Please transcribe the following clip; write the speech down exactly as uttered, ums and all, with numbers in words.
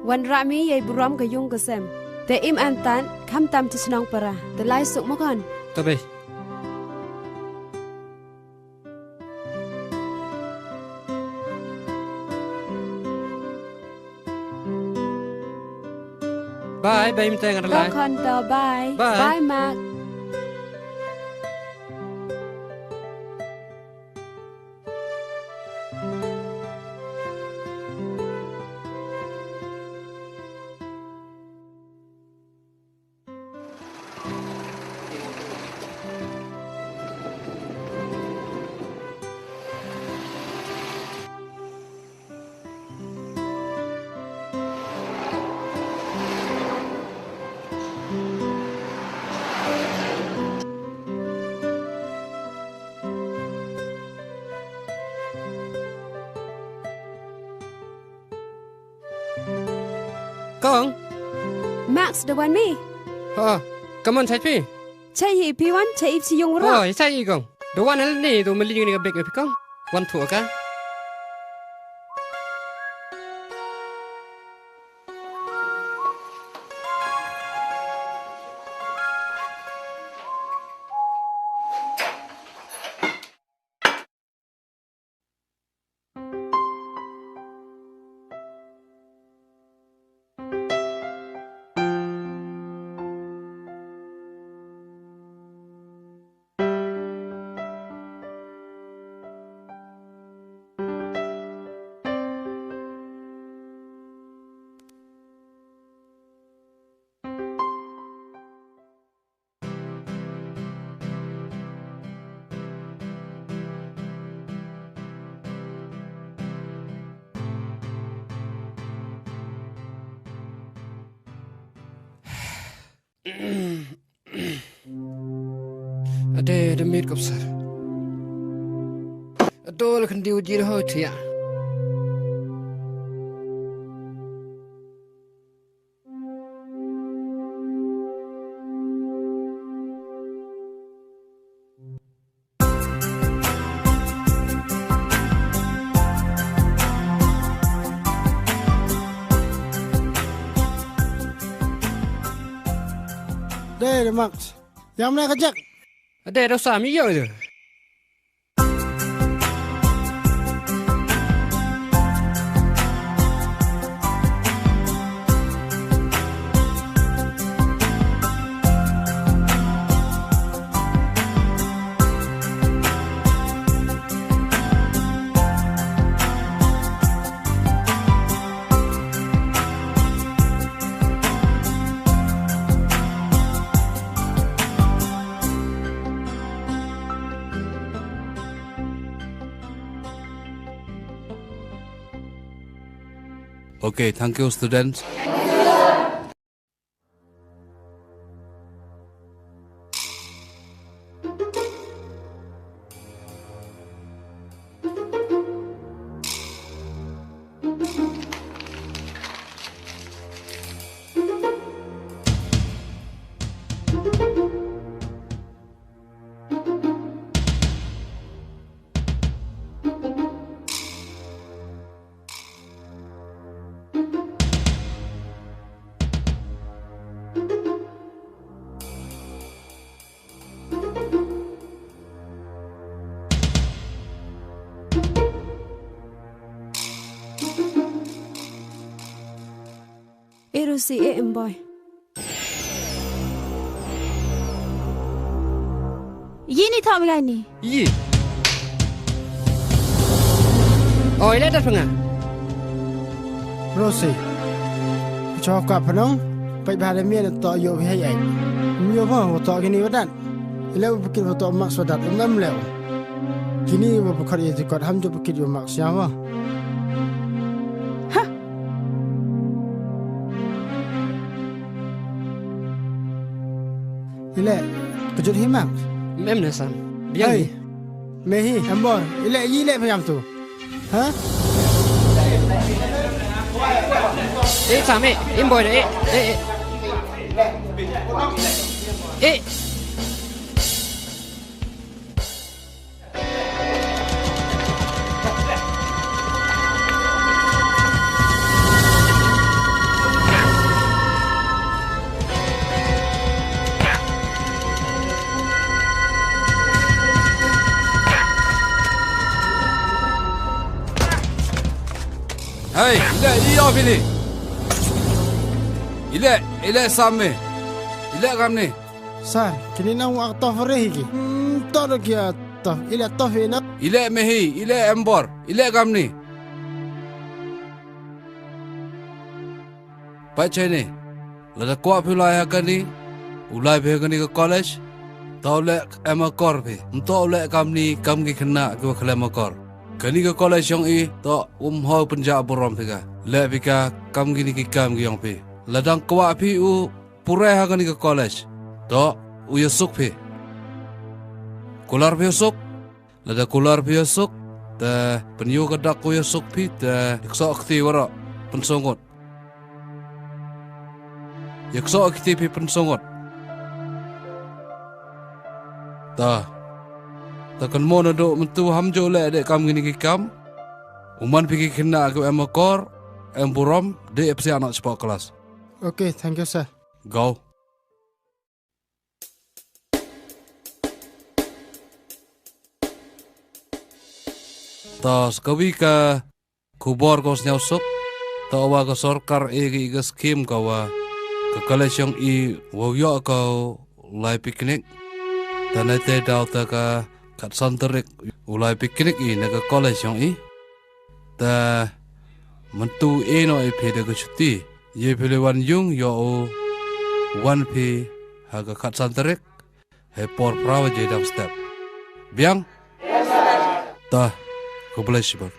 Wanrah me ïa i burom ka ïung ka sem. Te im antad, khamtam sha shnong para. Te lai suk mo khon. Te bye. Bye, bye, mynta nga la lai. Khon to, bye. Bye. Bye, Mark. Kong. Max, da wan me? Ha, ka mon shait phi? Shait hi, phi wan, shait i sha ïung ro. Oh, shait i kong. Da wan ne, to me leit ïa kane ka bag phi kong. Wan thuh ka. Ade, da miet ko bsar. Ado la khyndiat jingïarap thiah. Dei, dei, Max. Ïa mane ka Jack? Dei, dosa, mi ïoh ïa. Okay, thank you, students. E Rosie, e Emboi. Ïa ini thok mi ngai ni. Ïa. Oi, leh da pynga. Rosie. Cho ka pynong, peit ba da miet to ïoh hi ai. Ym ïoh ba to kini wadat. Ïa leh ba kit ba to Max wadat, ym em leh. Kini ba ba khot ïa ti kot, ham ju ba kit ïa Max ïa ba. Ha. Ile, kejut hi Max. Mem ne Sam. Biang. Hei. Hi. Me hi, Embor. Ile, ile pengam tu. Ha? Eh, Sam, eh. Embor, eh. Eh, eh. Eh. Hey, ile i off ini. Ile, ile samme. Ile kamni. Sir, kini nang wa tof re hi ki. Hmm, to do kia tof. Ile tof ina. Ile mehi, ile embor, ile kamni. Pachene. Lada kwah phi lai ha kani, u lai phi ha kani ka college, to u leh em akor phi. Ym to u leh kamni kam ki khynnah kiwa khlem akor. Kani ka college yong i, to um hoi pynjah burom phi ka. Leh phi ka kam kini ki kam ki yong phi. Lada kwah phi u pule ha kani ka college, to u yasuk phi. Kular phi yasuk, lada kular phi yasuk, te pynyoh ka dak u yasuk phi, te yaksoh kti waroh, pynsong ngut. Yaksoh kti phi pynsong ngut. Ta. Ta kan mo na do mentu ham jo le de kam gini ki kam. Uman phi ki khynnah ki em akor, em burom, de epsi anak sepak kelas. Okay, thank you, sir. Go. Ta sekawi ka khubor ko sniaw suk, ta wa ka sorkar e ka i ka skim ka wa ka college yong i wa yoh ka lai picnic. Ta na te daw ta ka kat san tarik u lai picnic i na ka college yong i. Ta mentu e no i phi da ka chuti. Ye phi le wan yung yoh u wan phi ha ka kat san tarik. He por prawa je dam step. Biang? Ta, ko bless you.